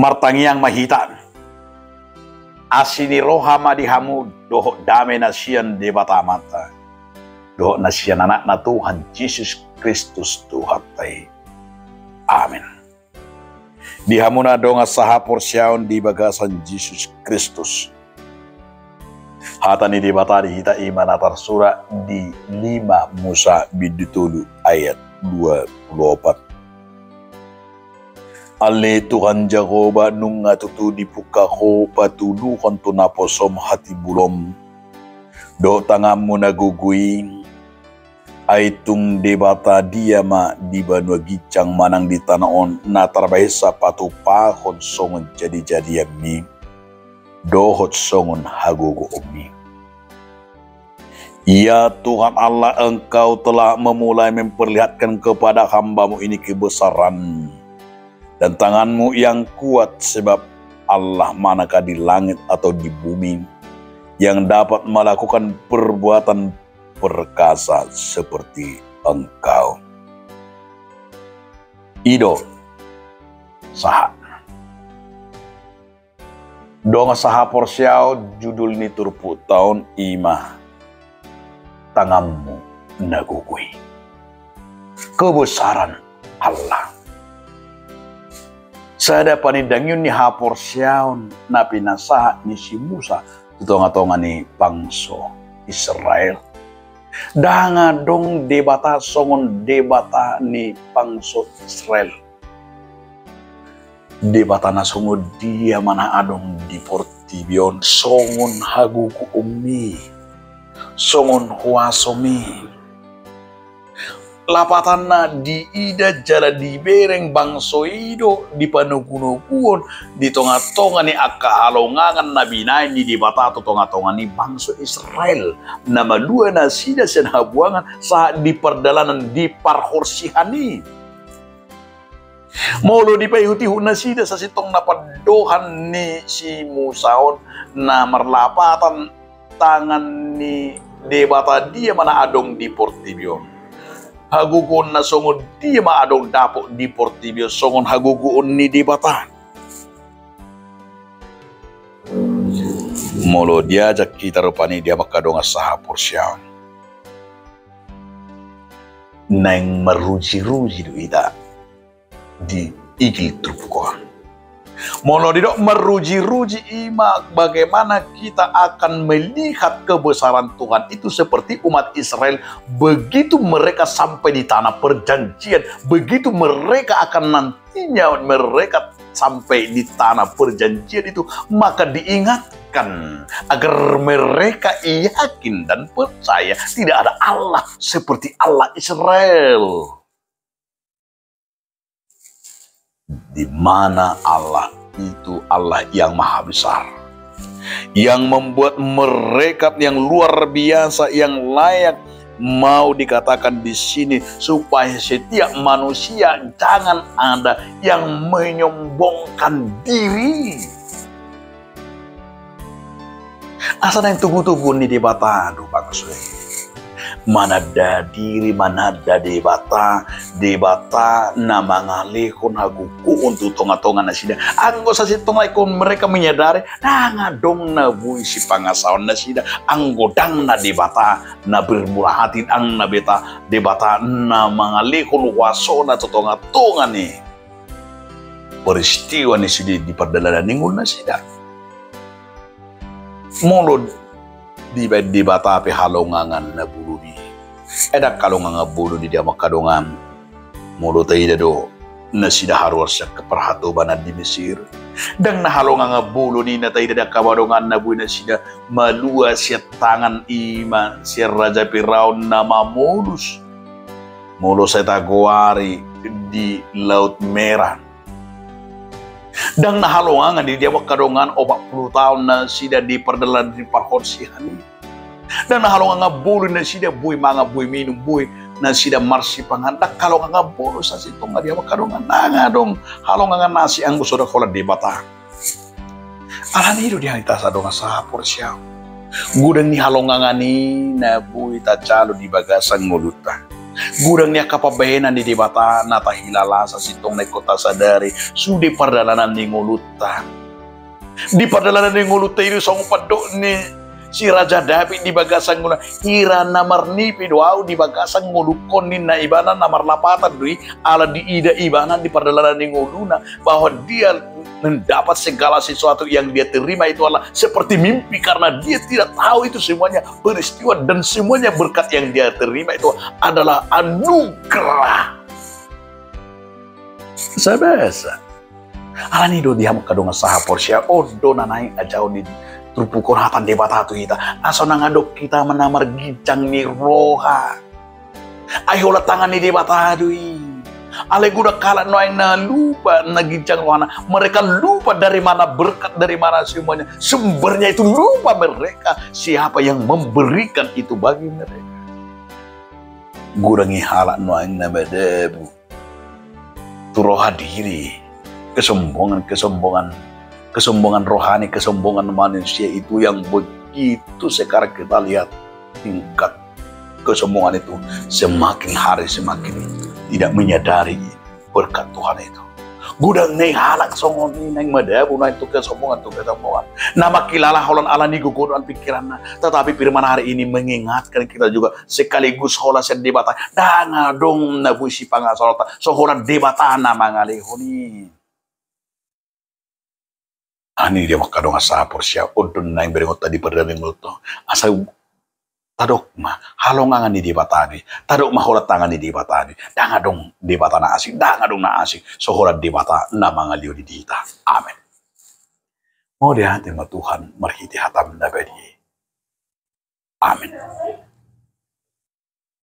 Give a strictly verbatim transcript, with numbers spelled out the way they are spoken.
Martangiang ma hita. Asi ni roha ma di hamu dohot dame na sian Debata Amanta dohot na sian Anakna Tuhan Jesus Kristus Tuhanta i. Amen. Di hamu na dongan sahaporseaon di bagasan Jesus Kristus. Hata ni Debata di hita i ma na tarsurat di lima Musa bindu tolu ayat dua pulu opat. Ale Tuhan Jahowa, nunga tutu dipungka Ho patuduhon tu naposoM hatimbulonM dohot tanganMu na gogo i. Ai tung Debata dia ma di banua ginjang manang di tano on na tarbahensa patupahon songon jadijadianMi dohot songon hagogoonMi? Ya Tuhan Allah, Engkau telah memulai memperlihatkan kepada hamba-Mu ini kebesaran dan tangan-Mu yang kuat, sebab Allah manakah di langit atau di bumi yang dapat melakukan perbuatan perkasa seperti Engkau. I do sahat. Dongan sahaporseaon, judul ni turpukta on i ma tanganMu na gogo i. Kebesaran Allah. Sada panindangion ni haporseaon na pinasahat ni si Musa tu tongatonga ni bangso Israel. Ndang adong Debata songon Debata ni bangso Israel. Debata na songon dia ma na adong di portibi on, songon hagogoonMi, songon huasoMi. Lapatanna diida jala dibereng bangso i do di panogunoguon di tongatonga ni angka halongangan na binahen ni Debata tu tongatonga ni bangso Israel, na malua nasida sian habuangan sahat di pardalanan di parhorsihan i. Molo dipaihutihut nasida sasintongna pandohan ni si Musa on na marlapatan tangan ni Debata dia ma na adong di portibi on, hagogoon na songon dia ma adong dapot di portibi on songon hagogoon ni Debata. Molo diajak hita rupani di hamu angka dongan sahaporseaon, naeng marujiruji do hita di igil turpuk on. Molo didok marujiruji i ma bagaimana kita akan melihat kebesaran Tuhan itu seperti umat Israel, begitu mereka sampai di tanah perjanjian, begitu mereka akan nantinya mereka sampai di tanah perjanjian itu, maka diingatkan agar mereka yakin dan percaya tidak ada Allah seperti Allah Israel. Di mana Allah itu Allah yang maha besar, yang membuat mereka yang luar biasa, yang layak mau dikatakan di sini, supaya setiap manusia jangan ada yang menyombongkan diri. Asa naeng togutoguon ni Debata do bangso i. Mananda diri, mananda Debata, Debata na mangalehon hagogoon tu tongatonga nasida. Anggo sasintongna ingkon mereka menyadari, ndang adong na boi sipangasahon nasida. Anggo ndang na Debata na bermurah hati, ndang na beta Debata na mangalehon huasona tu tongatonga ni peristiwa ni sude di pardalanan ni ngolu nasida. Molo dibaen Debata pe halongangan na bolon i, ndang halongangan bolon i di hamu angka dongan. Molo taida do nasida haruar sian parhatobanan di Mesir, ndang na halongangan bolon i na taida di angka dongan na boi nasida malua sian tangan i ma sian Raja Firaun na mamolus. Molo sai tagoari di Laut Merah, ndang na halongangan i di hamu angka dongan, opat pulu taon nasida di pardalanan di parhorsihan i. Ndang na halongangan bolon i nasida boi mangan, boi minum, boi nasida marsipangan, ndang halongangan bolon sasintongna di hamu angka dongan. Ndang adong halongangan asi anggo so ndang holan Debata. Alani i do di hita sadongan sahaporseaon, godang ni halongangan i na boi tajalo di bagasan ngolunta. Godang ni angka pambahenan ni Debata na tahilala sasintongna ingkon tasadari sude pardalanan ni ngolunta. Di pardalanan ni ngolunta i do songon pandok ni si Raja Daud di bagasan ngoluna, hira na marnipi do ahu di bagasan ngolungkon ninna ibana, na marlapatan do i ala diida ibana di pardalanan ni ngoluna bahwa dia mendapat segala sesuatu yang dia terima itu adalah seperti mimpi, karena dia tidak tahu itu semuanya peristiwa dan semuanya berkat yang dia terima itu adalah anugerah. Sabasa. Alani do di hamu angka dongan sahaporseaon, on do na naeng ajaon ni turpuk on hata ni Debata tu hita. Asa unang adong hita na marginjang ni roha. Ai holan tangan ni Debata do i. Alai godang halak nuaeng na lupa na ginjang rohana. Mereka lupa dari mana berkat, dari mana semuanya. Sumbernya itu lupa mereka. Siapa yang memberikan itu bagi mereka. Godang i halak nuaeng na madabu tu roha diri, kesombongan, kesombongan, kesombongan rohani, kesombongan manusia itu yang begitu sekarang kita lihat tingkat kesombongan itu semakin hari semakin tidak menyadari berkat Tuhan itu. Godang na i halak songon i naeng madabu nuaeng tu kesombongan, tu kesombongan. Na mangkilala holan alani gogo dohot pikiranna. Tetapi firman hari ini mengingatkan kita juga sekaligus holan sian Debata. Ndang adong na boi sipangasolta, so holan Debata na mangalehon i. Alani i di hamu angka dongan sahaporseaon, on do na naeng berengonta di pardalanan ni ngolunta. Asa tadok ma halongangan ni Debata do i. Tadok ma holan tangan ni Debata do i. Ndang adong Debata na asing, ndang adong na asing. So holan Debata na mangalehon i di hita. Amen. Mauliate ma Tuhan marhite hataM na badia i. Amen.